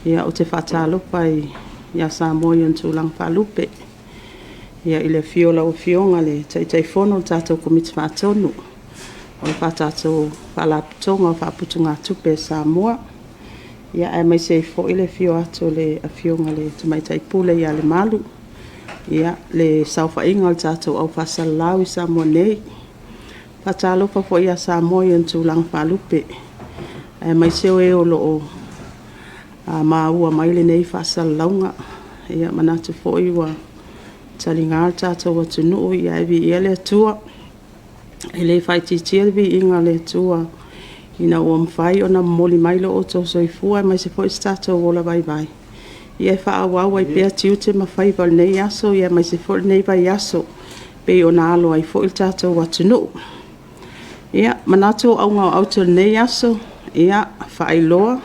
Ia, ou te faatalofa ia Samoa i ona tulaga faalupe, i le afio o lau Afioga i le Taitaifono o le tatou Komiti Faatonu o le tatou Faalapotopotoga o Faaputugatupe a Samoa, aemaise ai foi le afio atu o le Afioga i le Tamaitai Pule ia Lemalu, le saofaiga a le tatou aufaasalalau i Samoa nei. E faatalofa foi ia Samoa i ona tulaga faalupe, aemaise o e o lo o maua mai lenei faasalalauga. E manatu foi ua taliga lo tatou atunuu, ae viia le Atua. E le faaitiitia le viiga o le Atua ina ua mafai ona momoli mai lo outou soifua aemaise foi o so tatou ola vaivai e faaauau ai pea tiute ma faiva o lenei aso aemaise foi o lenei vaiaso e pei ona alo ai foi le tatou atunuu. E manatu o auga o aute o lenei aso, ia faailoa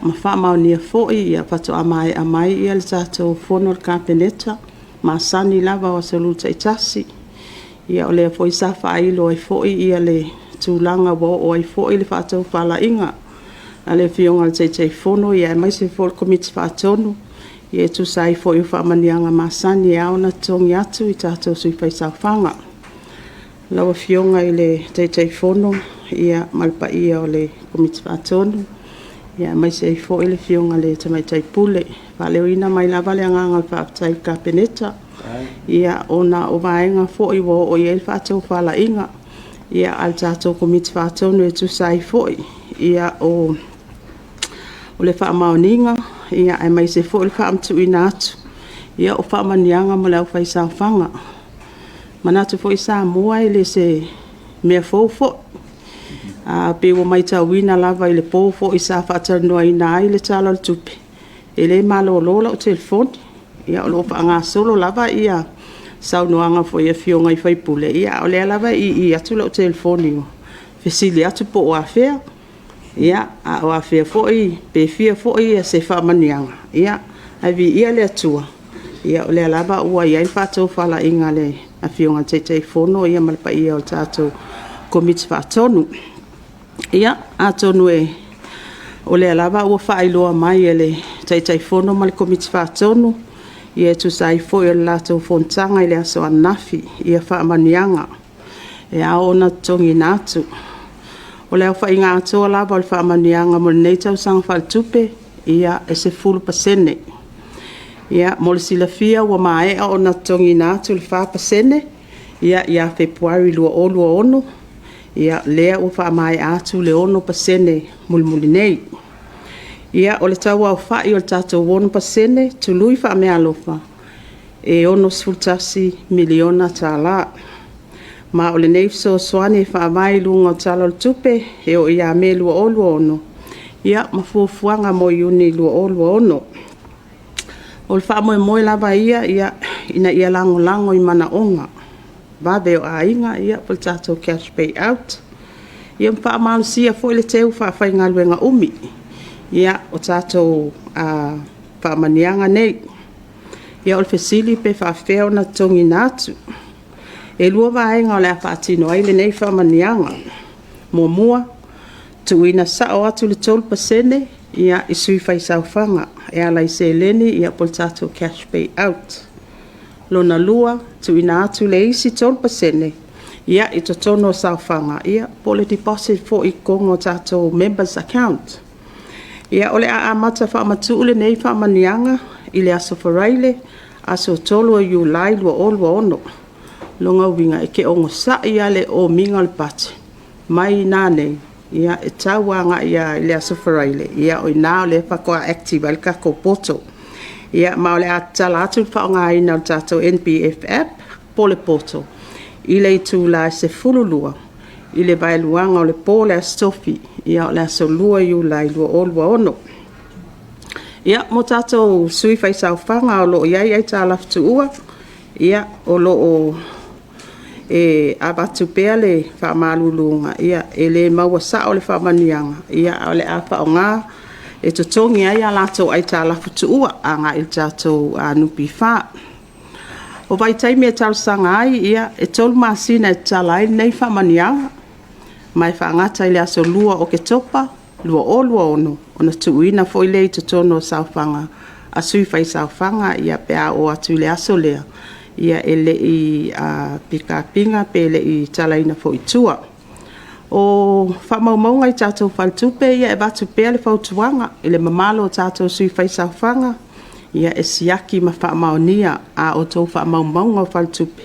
ma faamaonia foi faatoa maea mai le tatou Fono a le Kapeneta masani lava o aso Lua taitasi. O lea foi sa faailo ai foi le tulaga ua oo ai foi le faatofalaiga a le Afioga i le Taitaifono aemaise foi o le Komiti Faatonu e tusa ai foi o faamanuiaga masani e ao ona totogi atu i tatou sui faisaofaga. Lau Afioga i le Taitaifono ma le paia o le Komiti Faatonu, aemaise ai foi le Afioga i le Tamaitai Pule. E faaleoina mai lava le agaga o le faafetai i le Kapeneta ona o vaega foi ua oo i ai le faatofalaiga a le tatou Komiti Faatonu e tusa ai foi o le faamaoniga aemaise foi o le faamatuuina atu o faamanuiaga mo le aufaisaofaga. E manatu foi Samoa e le o se mea fou foi, ae pei ua matauina lava i le po foi sa faatalanoaina ai le Tala o le Tupe, e le malolo lau telefoni, o lo o faagasolo lava saunoaga foi a Afioga i sui usufono, a o lea lava e ii atu lau telefoni e fesili atu po o afea, a o afea foi, pe fia foi se faamanuiaga. Ae viia le Atua o lea lava ua i ai le faatofalaiga a le Afioga i le Taitaifono ma le paia o le tatou Komiti Faatonu. Ia, atonu o lea lava ua faailoa mai e le Taitaifono ma le Komiti Faatonu e tusa ai foi o le latou fonotaga i le aso ananafi faamanuiaga e ao ona totogiina atu. O le aofaiga atoa lava o le faamanuiaga mo lenei tausaga faaletupe, e 10%. Mo le silafia ua maea ona totogiina atu le 4% ia Fepuari 2026, lea ua faamaea atu le 6% mulimuli nei. Ia, o le tau aofai o le tatou 6% tului faameaalofa, e $61 miliona. Ma o lenei fesoasoani e faavae i luga o le Tala o le Tupe e oo ia Me 2026 ma fuafuaga mo Iuni 2026. O le faamoemoe lava ia ina ia lagolago i manaoga vave o aiga po o le tatou cash payout, ia ma faamalosia foi le teu faafaigaluega umi o tatou faamanuiaga nei. Ia, o le fesili pe faapefea ona totogiina atu? E 2 vaega o le a faatino ai lenei faamanuiaga. Muamua, tuuina sao atu le 3% i sui faisaofaga e ala i seleni po o le tatou cash payout. Lona lua, tuuina atu le isi 3% i totonu o saofaga po o le deposit foi i totonu o tatou members account. Ia, o le a amata faamatuu lenei faamanuiaga i le aso Faraile aso 3 o Iulai 2026. O lona uiga, e te onosai lava i le omiga o le budget mai na nei e tau agai lava i le aso Faraile, o i ina lea faatoa active ai le tatou portal. Ia ma o le a tatala atu le faaaogaina o le tatou NPF App po o le portal i le itula e 12:00 i le vaeluaga o le po o le aso Tofi, o le aso 2 o Iulai 2026. Ia, mo tatou sui faisaofaga o lo o i ai aitalafu tuua, o lo o avatu pea le faamaluluga, e le maua sao le faamanuiaga, ae o le a faaaoga e totogi ai a latou aitalafu tuua agai i le tatou NPF. O vaitaimi e talosaga ai, e 3 masina e tatala ai lenei faamanuiaga, ma e faagata i le aso 2 o Oketopa 2026, ona tuuina foi lea i totonu o saofaga a sui faisaofaga pe a oo atu i le aso lea, e le i pick up ina pe le i talaina foi i tua. O faamaumauga i tatou faletupe, e avatu pea le fautuaga i le mamalu o tatou sui faisaofaga, e siaki ma faamaonia a outou faamaumauga o faletupe,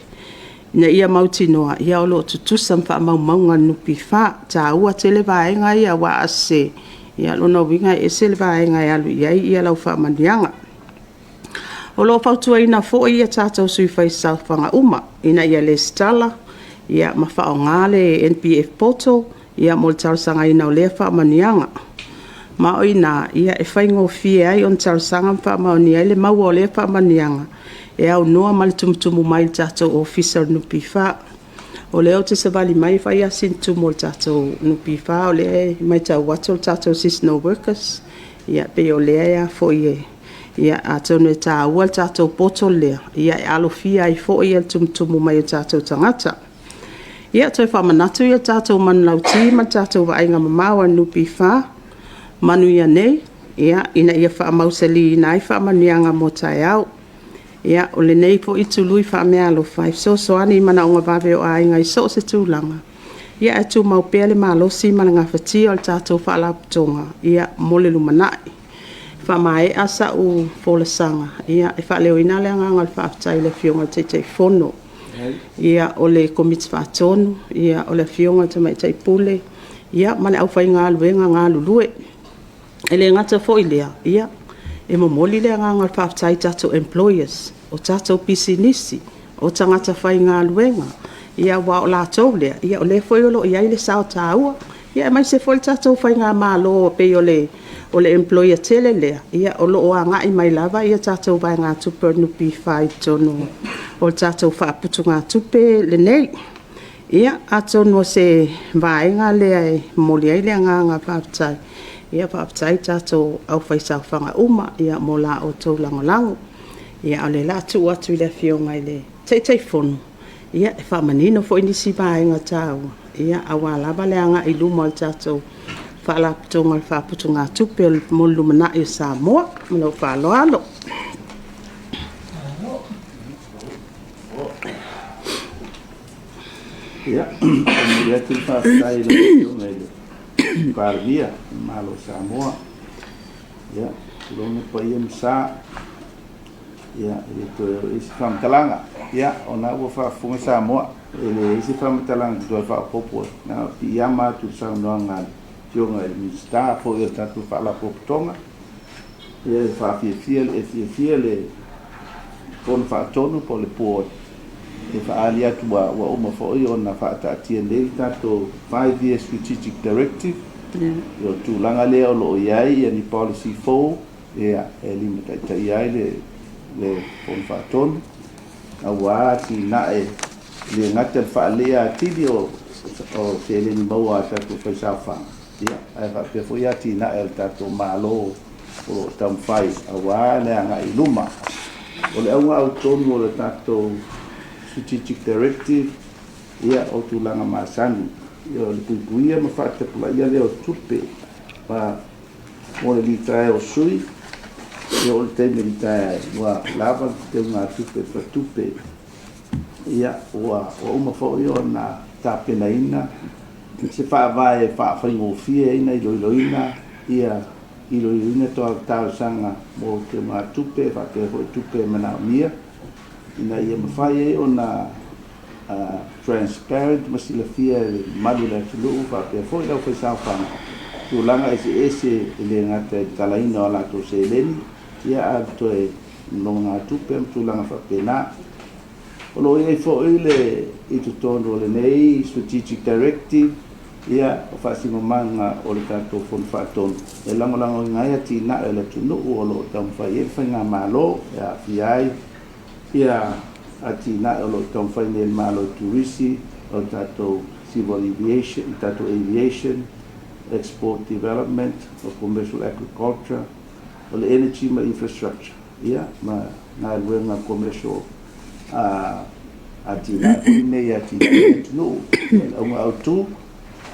ina ia mautinoa o lo o tutusa ma faamaumauga a le NPF. E taua tele vaega ia, aua a sese, o lona uiga e ese le vaega e alu i ai lau faamanuiaga. O lo o fautuaina foi tatou sui faisaofaga uma ina ia lesitala ma faaaoga le NPF PORTAL mo le talosagaina o lea faamanuiaga. Ma o i ina e faigofie ai ona talosaga ma faamaonia ai le maua o lea faamanuiaga, e aunoa ma le tumutumu mai i le tatou Ofisa o le NPF. O lea ou te savali mai e fai lava sina tumu o le tatou NPF, o lea e matau atu o le tatou seasonal workers, e pei o lea e…atonu e taua le tatou portal lea, e alofia ai foi le tumutumu mai o tatou tagata. E toe faamanatu le tatou manulauti ma le tatou vaaiga mamao a le NPF, manuia nei ina ia faamausaliina ai faamanuiaga mo taeao. O lenei foi tului faameaalofa e fesoasoani i manaoga vave o aiga i so o se tulaga, ae tumau pea le malosi ma le gafatia o le tatou Faalapotopotoga mo le lumanai. E faamaea sau folasaga, e faaleoina le agaga o le faafetai i le Afioga i le Taitaifono, o le Komiti Faatonu, o le Afioga i le Tamaitai Pule ma le aufaigaluega galulue. E le gata foi i lea, e momoli le agaga o le faafetai i tatou employers, o tatou pisinisi, o tagata faigaluega, aua o latou lea o lea foi o lo o i ai le sao taua, aemaise foi o le tatou Faigamalo, e pei o le employer tele lea, o lo o agai mai lava a tatou vaegatupe a le NPF i totonu o le tatou faaputugatupe lenei. Atonu o se vaega lea e momoli ai le agaga faafetai. Ia faafetai i le tatou aufaisaofaga uma mo la outou lagolago. A o lea o le a tuu atu i le Afioga i le Taitaifono e faamanino foi nisi vaega taua aua lava le agai i luma o le tatou Faalapotopotoga o le Faaputugatupe mo le Lumanai o Samoa. Ma lou faaaloalo. E momoli atu le faafetai i lau Afioga i le Palemia o le Malo o Samoa. Tulou paia ma sa, e le toe oo i ai se faamatalaga. O lena ua faafofoga Samoa, e leai se faamatalaga e toe faaopoopo, na ona piiama atu i le saunoaga a le Afioga i le Minisita foi o le tatou Faalapotopotoga. E fiafia le Fono Faatonu po o le Board e faaali atu, ua uma foi ona faataatia nei le tatou 5-year strategic directive. O le tulaga lea o lo o i ai ni policy fou e limataitaia ai le Fono Faatonu, aua atinae, e le gata i le faaleleia atili o seleni maua a tatou faisaofaga, ae faapea foi atinae a le tatou Malo o lo o taumafai aua le agai i luma. O le auga autonu o le tatou strategic directive, o tulaga masani, o le puipuia ma faatapulaia lea o tupe mo le litaea o sui, e oo i le taimi e litaea ai, ua lava le teugatupe a le faletupe. Ua uma foi ona tapenaina se faavae e faafaigofie ai ona iloiloina talosaga mo teugatupe faapea foi tupe e manaomia, ina ia mafai ai ona transparent ma silafia e le mamalu o le atunuu faapea foi le aufaisaofaga tulaga eseese, e le gata i le talaina o latou seleni, a o le toe nonogatupe ma tulaga faapena. O lo o i ai foi i totonu o lenei strategic directive o faasinomaga o le tatou Fono Faatonu e lagolagoina ai atinae o le atunuu o lo o taumafai ai le Faigamalo, e aafia ai atinae o lo o taumafai nei e le Malo i turisi, o le tatou civil aviation, le tatou aviation, export development, o commercial agriculture, o le energy ma infrastructure, ma galuega commercial, atinae foi nei e atinae ai le atunuu. O le auga autu,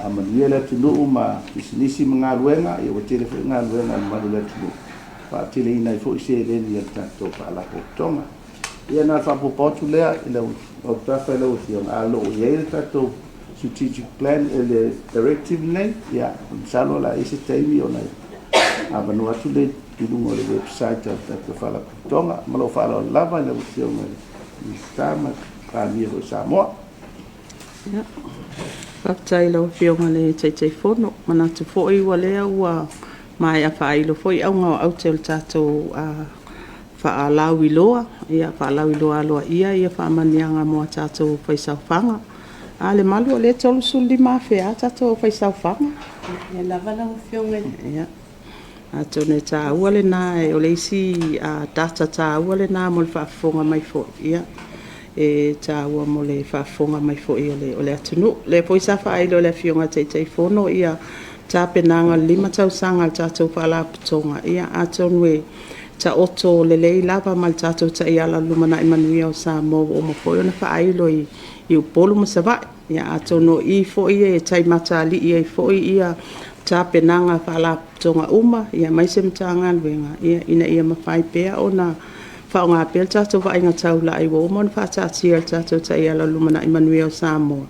A manuia le atunuu ma pisinisi ma galuega, ia ua tele foi galuega a le mamalu o le atunuu, faateleina ai foi seleni a le tatou Faalapotopotoga. Ia na ona faaopoopo atu lea i lau autafa i lau Afioga, ae o lo o i ai le tatou strategic plan, le directive lenei, ia masalo o le a i ai se taimi ona avanoa atu lea i luga o le website a le tatou Faalapotopotoga. Ma lou faaaloalo lava i lau Afioga i le Minisita ma le Palemia foi o Samoa. Faafetai i lau Afioga i le Taitaifono. E manatu foi o lea ua maea faailo foi auga o aute o le tatou faalauiloa, faalauiloa aloaia faamanuiaga mo a tatou faisaofaga. A o le malu o lea e 35,000 lava tatou aufaisaofaga. E lava lau Afioga i le. Ia, atonu e taua lena, o le isi data taua lena mo le faafofoga mai foi, e taua mo le faafofoga mai foi a le atunuu. O lea foi sa faailo e le Afioga i le Taitaifono tapenaga o le 5 tausaga a le tatou Faalapotopotoga, ia atonu e taoto lelei lava ma le tatou taiala o le lumanai manuia o Samoa ua uma foi ona faailo i Upolu ma Savaii. Ia atonu o i foi e taimatalii ai foi tapenaga a Faalapotopotoga uma aemaise Matagaluega ina ia mafai pea ona faaaoga pea le tatou vaaiga taulai ua uma ona faataatia e le tatou taiala o le lumanai manuia o Samoa,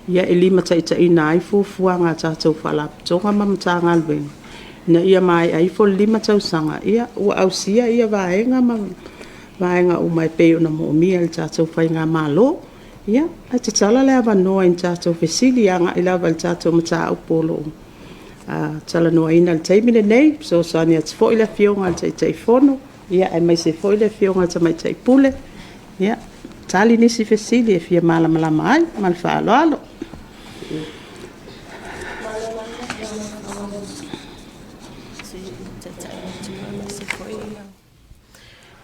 e limataitaiina ai fuafuaga a tatou Faalapotopotoga ma Matagaluega, ina ia maea ifo le 5 tausaga ua ausia vaega ma vaega uma e pei ona moomia e le tatou faigamalo. Ia, ae tatala le avanoa i ni tatou fesili agai lava i le tatou mataupu o lo o talanoaina i le taimi lenei. E fesoasoani atu foi le Afioga i le Taitaifono aemaise foi le Afioga i le Tamaitai Pule e tali nisi fesili e fia malamalama ai. Ma le faaaloalo.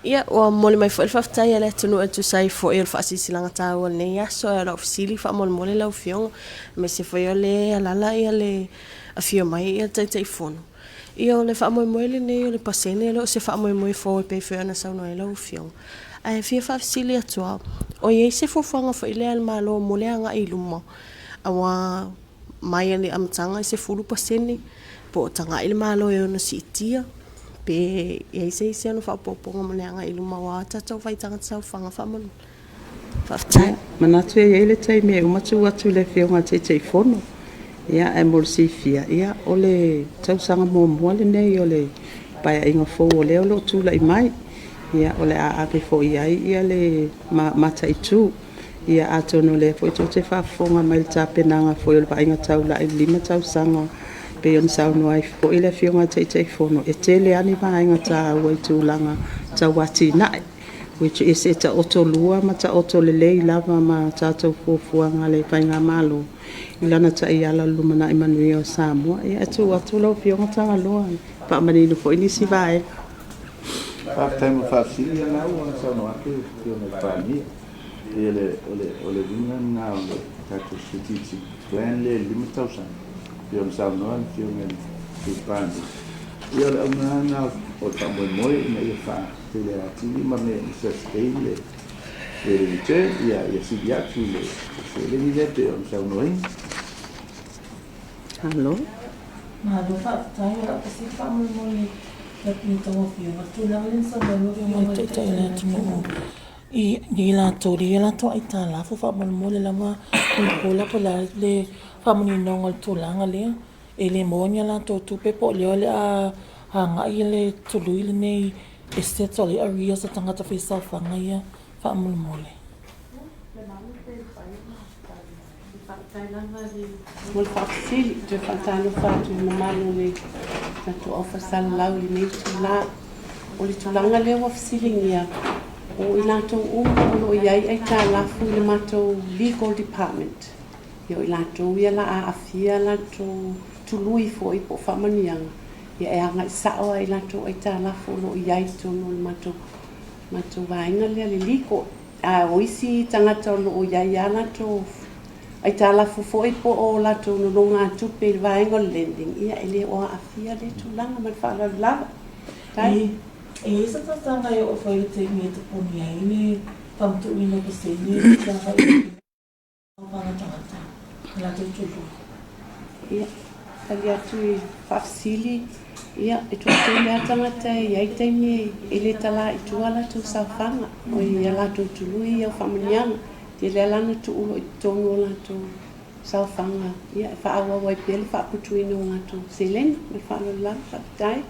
Ia, ua momoli mai foi le faafetai a le atunuu e tusa ai foi o le faasilasilaga taua o lenei aso. Ae o lau fesili faamolemole lau Afioga, aemaise foi o lea e alaala le afio mai le Taitaifono. Ia o le faamoemoe lenei o le pasene e le o se faamoemoe fou e pei foi ona saunoa ai lau Afioga. Ae fia faafesili atu lava, o i ai se fuafuaga foi lea a le Malo mo le agai i luma, aua mai lava i le amataga e 10% po o tagai le Malo e ono siitia, pe i ai se isi ona faaopoopoga mo le agai i luma aua tatou tagata saofaga faamolemole. Faafetai. E manatu e i ai le taimi e uma tuu atu i le Afioga i le Taitaifono. Ae mo le silafia, o le tausaga muamua lenei o le Paeaiga fou o lea o lo o tulai mai. O le a ave foi i ai le mataitu. Ia atonu o lea foi tou te faafofoga mai i le tapenaga foi o le vaaiga taulai i le 5 tausaga pei ona saunoa ai foi le Afioga i le Taitaifono, e tele lava ni vaega taua i tulaga tau atinae, which is e taotolua ma taoto lelei lava ma tatou fuafuaga a le faigamalo i lana taiala o le lumanai manuia o Samoa. Ia, ae tuu atu lau Afioga Tagaloa e faamanino foi nisi vaega. Faafetai mo le faafesili. Ia o lena ua saunoa atu le Afioga i le Palemia. E pei o le uiga lena o le tatou strategic plan lea i le 5 tausaga, e pei ona saunoa le Afioga i le Sui Palemia. Ia o le auga lava lena o le faamoemoe ina ia faatele atili ma sustain le return, ia sili atu i le seleni lea e pei ona saunoaina. Malo. Malo faafetai. O lau fesili faamolemole i a outou afioga, i le tulaga lea na saunoa ai lau Afioga i le Taitai o le atunuu i latou o lea e i ai a latou aitalafu faamolemole lava pulapola po o le a le faamaninoga o le tulaga lea, e le maua ni a latou tupe po o lea o le a agai le tului lenei e settle ai arrears a tagata faisaofaga ia faamolemole. Faafetai lava mo le faafesili. E toe faatalofa atu i le mamalu o le tatou aufaisalalaui i lenei itula. O le tulaga lea ua fesiligia, o i latou uma o lo o i ai aitalafu i le matou legal department, ia o i latou ia o le a aafia latou tului foi po o faamanuiaga, ia e agai sao lava i latou aitalafu o lo o i ai i totonu o le matou vaega lea o le legal. A o isi tagata o lo o i ai lava latou aitalafu foi po o latou nonogatupe i le vaega o le lending, ia e le o aafia lea tulaga. Ma le faaaloalo lava. E i ai se talosaga e oo foi i le taimi e totogi ai le faamatuuina o pasene e agai i saofaga tagata i latou tului. Ia, tali atu i faafesili, ia, e toatele lava tagata e i ai taimi e le talā i tua a latou saofaga, oi a latou tului ia o faamanuiaga. E tele lava la ona tuu loa i totonu o latou saofaga, ia, e faaauau ai pea le faaputuina o latou seleni. Ma le faaaloalo lava. Faafetai.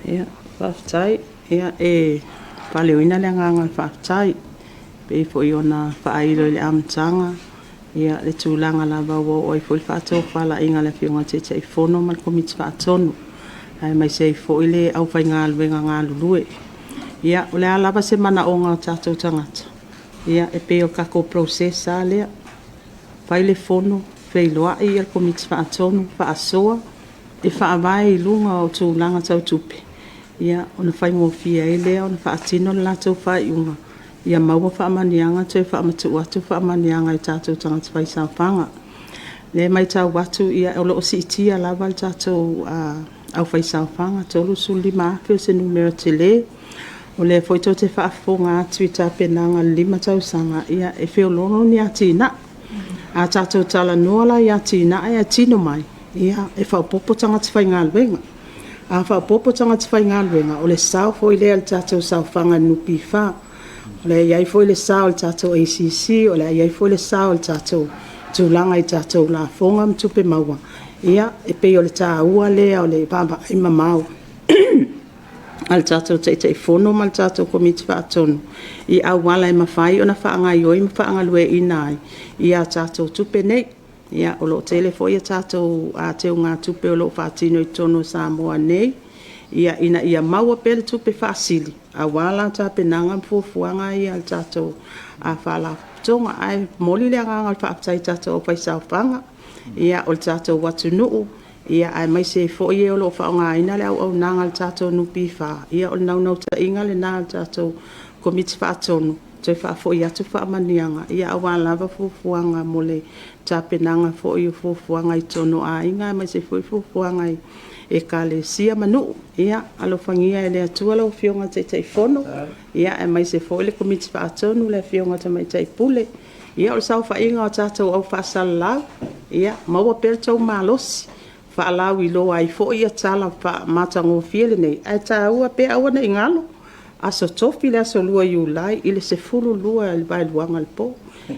Ia, faafetai. Ia, e faaleoina le agaga o le faafetai e pei foi ona faailo i le amataga le tulaga lava ua oo ai foi le faatofalaiga a le Afioga i le Taitaifono ma le Komiti Faatonu, aemaise ai foi le aufaigaluega galulue. Ia, o le a lava se manaoga o tatou tagata, e pei o le tatou process lava lea, fai le fono, feiloai le Komiti Faatonu faasoa, e faavae i luga o tulaga tau tupe, ona faigofie ai lea ona faatino le latou faaiuga, ia maua faamanuiaga toe faamatuu atu faamanuiaga i tatou tagata faisaofaga. O lea e matau atu o lo o siitia lava le tatou aufaisaofaga, 35,000 o se numera tele. O lea foi tou te faafofoga atu i tapenaga i le 5 tausaga, e feoloolo ni atinae. A tatou talanoa la i atinae ae tino mai, e faaopoopo tagata faigaluega. A faaopoopo tagata faigaluega, o le sao foi lea i le tatou saofaga a le NPF, o le a i ai foi le sao i le tatou ACC, o le a i ai foi le sao i le tatou tulaga i tatou lafoga ma tupe maua. Ia, e pei o le taua lea o le vaavaai mamao a le tatou Taitaifono ma le tatou Komiti Faatonu i auala e mafai ona faagaoioi ma faagalueaiina ai a tatou tupe nei. Ia, o lo o tele foi a tatou teugatupe o lo o faatino i totonu o Samoa nei ina ia maua pea le tupe faasili aua la tapenaga ma fuafuaga ia a le tatou Faalapotopotoga. Ae momoli le agaga o le faafetai i le tatou aufaisaofaga, o le tatou atunuu, aemaise ai foi e o lo o faaaogaina le auaunaga a le tatou NPF. Ia o le naunautaiga lena o le tatou Komiti Faatonu, toe faafoi atu faamanuiaga aua lava fuafuaga mo le tapenaga foi o fuafuaga i totonu o aiga aemaise foi fuafuaga i Ekalesia ma nuu. Ia alofagia e le Atua lau Afioga i le Taitaifono, aemaise foi le Komiti Faatonu, le Afioga i le Tamaitai Pule. Ia, o le saofaiga a tatou au faasalalau, ia maua pea lo outou malosi e faalauiloa ai foi tala matagofie lenei, ae taua pea, aua ne i galo, Aso Tofi le aso 2 Iulai i le 12:00 i le vaeluaga o le po.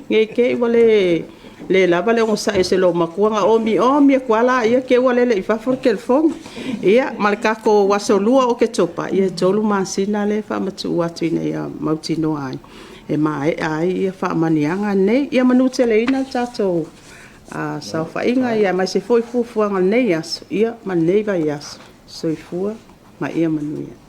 Ne i te i ua le lava le onosai a se loomatua ona omiomi atu lava lea te i ua lele i fafo le telefoni. Ia, ma le tatou aso 2 o Oketopa, ia e 3 masina lea e faamatuu atu ina ia mautinoa ai e maea ai faamanuiaga nei. Ia manuteleina le tatou saofaiga aemaise foi fuafuaga o lenei aso ma lenei vaiaso. Soifua ma ia manuia.